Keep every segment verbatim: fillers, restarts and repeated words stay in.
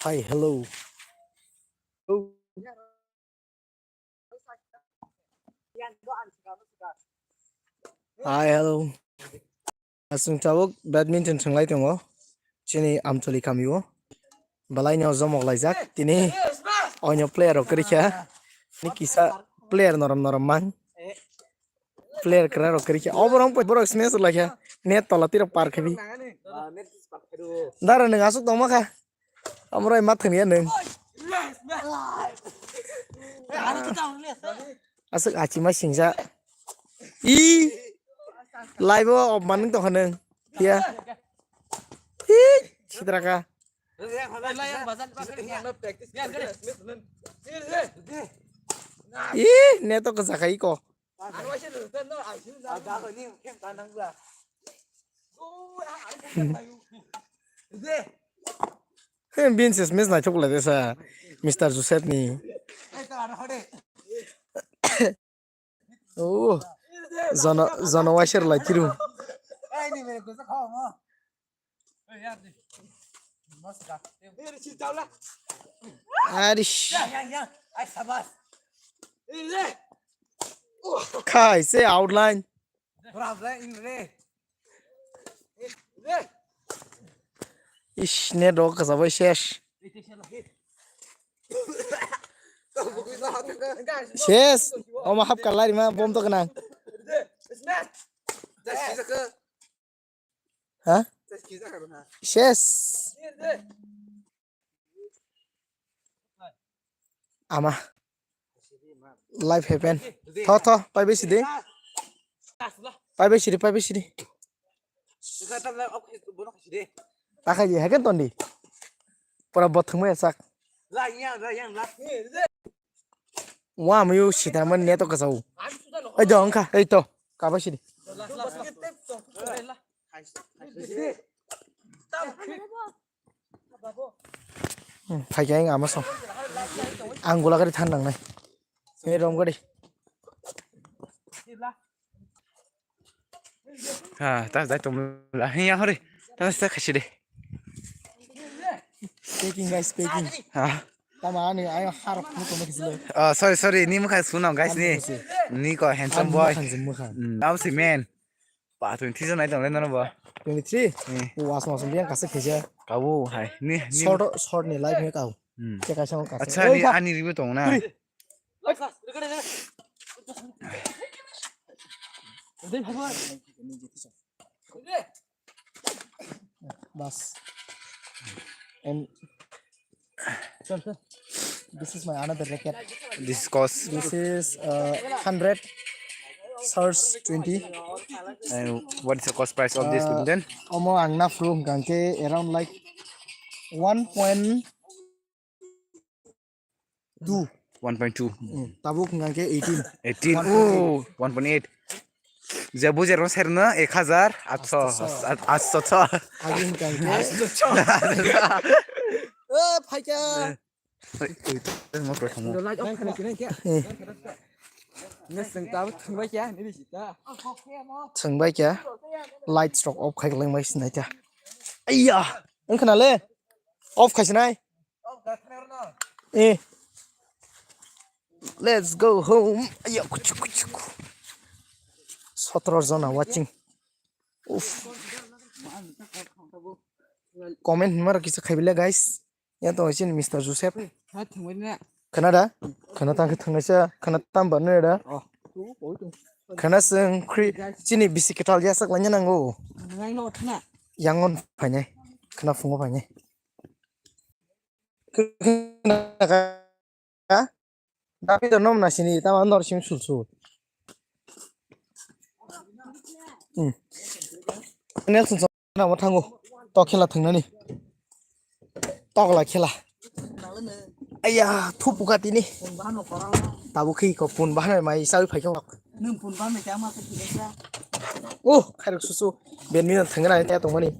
Hi, hello. Hi, hello. Aswng tabuk badminton thwnglai tongo chini Amtoli kamio. Belai no jomok laijak tini oino player rok kwrwi kha. Ni kisa player norom norom mang. Player kwrak rok kwrwi kha. Obo rong borok smash lai kha. Net tola tiro par khabi. Dara nwng aswk tongma kha. Amroi ma thwngya nwng. Aswk achima singsa. I live o manung tongkha nwng. Hiya. Hi, sitraka. I neto kwchakha iko. He, bin ses mes naithok lai desa, Mister Joseph ni. Oh, jono, jono waisir lai kiru. Arish. Khai se outline. Ish, net rok kwchabo ses. Ses. Omo hap kalai rima bom to gwnang. Ha? Ses. Ama. Life happen. Tho, tho, pai besi de. Pai besi de, pai besi de. Takai di, hakan tondi. Pura bothung ya sak. Wa, amuyu sitar man neto kasau. Ei, do, angka, ei, to. Kaba sini. Hmm, phaikya ang ama song. Ang gula gari than nangnai. Ei, rom gari. Ha, ta dai tum la. Hiya hore. Ta sa khasi de. Speaking, guys, speaking. Ha. Tama ani ayo harap mo to mo kisilo. Oh, sorry, sorry. Ni mukha suno, guys, ni. Ni ko handsome boy. Mukha jum mukha. Hmm, I'm si man. Pa, twenty season ai tong le no ba. Twenty three. Eh. O was mas biang kasik kisa. Kabu hai. Ni, ni. Short, short ni life ni kau. Hmm. Che kaisa mo kasik. Acha, ni ani ribu tong na. Bas. And this is my another racket. This cost. This is uh, hundred, Surge twenty. And what is the cost price of this, uh, Then? Omo ang na phuru hwnkha khe around like one point two. One point two. Hmm, tabuk hwnkha khe eighteen. Eighteen. One point eight. Oh, one point eight. Je bujer no serno ek hajar atso. Atso. Atso. Agi hwnkha khe. Eh, phaikya. Oi, oi, mo pro thamo. Light off khlai khe. Eh. Nge seng tabuk thangbai kya, nini sita. Thangbai kya. Lights rok off khai lang bai sinai ta. Aiya, wngkhana le. Off khai sinai. Eh. Let's go home. Aya, kuchu, kuchu, ku. Sotro jona watching. Uff. Comment hwnma rok kisa khai bile, guys. Ya to chini Mister Joseph. Khana da? Khana tang khe thangnaisa, khana tam ba nai da? Khana seng khri chini bisi kwtal ya sak lanya nango. Yangon phainai. Khana phungo phainai. Ha? Dapi to nom na sini, tama nor sim sul sul. Hmm. Nelson so na mo thango. To khela thangnani. Tokla khela. Aya, thupu ka tini. Tabu khi ko pun bahana mai sawi phai ko. Nung pun ba me chama ke kisa. Oh, khairok susu. Ben mina thangna ai ta tongmani.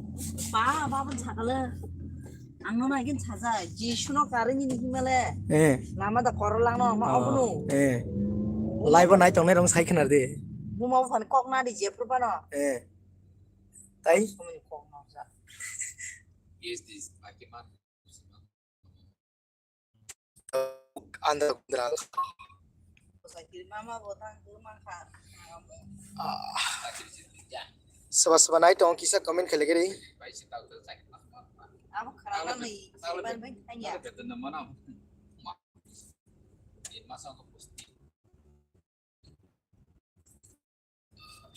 Ba, ba ban sakala. Ang no nai gin saja. Jisu no karing ni himale. Eh. Lama da korolangno ma obono. Eh. Live nai tongnai rong sai khna de. Buma fan kok na di je purba no. Eh. Tai? Kok na ja. Yes, this. I can. Andhra Kundra. Ah. Soba soba nai tong kisa comment khailai giri.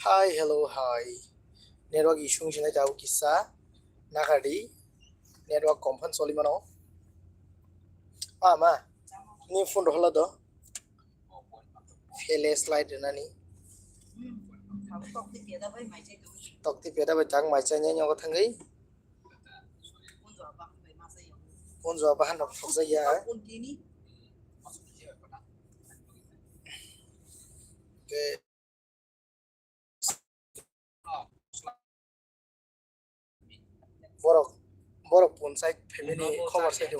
Hi, hello, hi. Network issue wngsinai tabuk kisa. Nakardi. Network kom phan choli mano. Ah, ma. Ni phone rohla do. Fele slide nani. Tokti peda bai tang mai chai nyogo thangwi. Phone jua bahan rok thokjak ya. Te Borok, borok punchai family khobor sai do.